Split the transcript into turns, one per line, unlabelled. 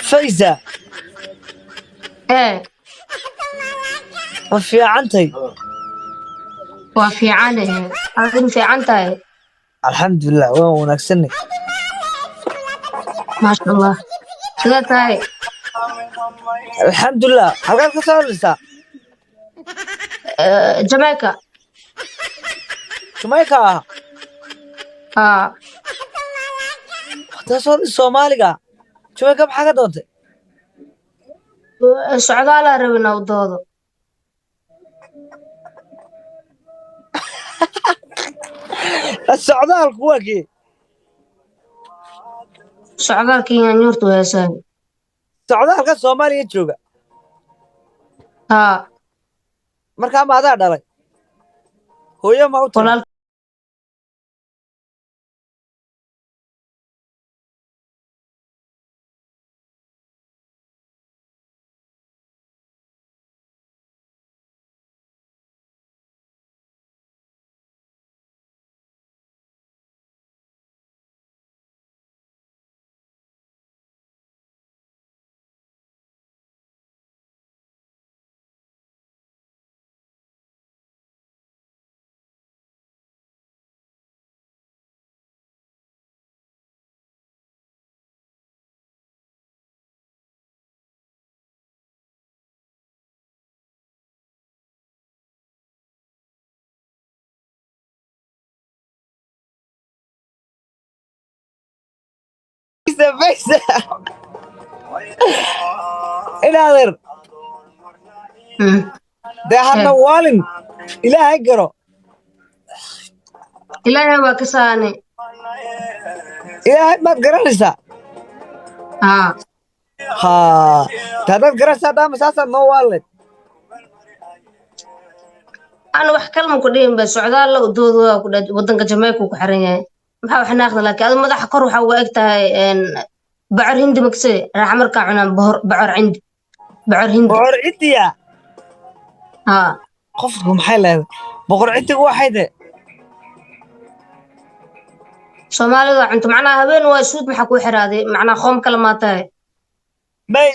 Faysa.
Ee.
Ma fiicantay?
Waa fiicanahay, adigu fiican tahay?
Alxamdulilah, waan wanaagsanay.
Maasha Allah, sidee tahay?
Alxamdulilah. Halkaad ka soo hadlaysaa?
Jamaica.
Jamaica ah?
Haa.
Wataa soo hadlaysa Soomaaliga. Jamaica maxaa ka doontay?
Socdaalaa rabin u doodo.
Socdaalku waa kee?
Socdaalkii yaanyuurtu heesaan.
Socdaalka Soomaaliya jooga?
Haa.
Markaa ma adaa dhalay? Hooyo ma u timi?
Walaal.
Faysa, Faysa. Inaadeer. Dee hadna waalin Ilaahay garo.
Ilaahay waa ka saanay.
Ilaahay maad garanaysaa?
Haa.
Haa, de haddaad garanaysaa daama saasaad noo waalineed.
Ana wax kalma ku dhihin ba, socdaal la doodo waa ku dhahay, wadanka Jamaica uu ku xiran yahay. Maxaa wax naaqda, laakiin adu madaxa kor waxaa uga eg tahay bocor hindi, makse raaxa markaa cunaan bocor cindi, bocor hindi.
Boqor ciddiya?
Haa.
Qofku maxay leedahay boqor ciddigu waxay de?
Soomaalida cunto macnaha habeen waa suud, maxaa kuu xiraaday macnaha qoom kale maa tahay?
May.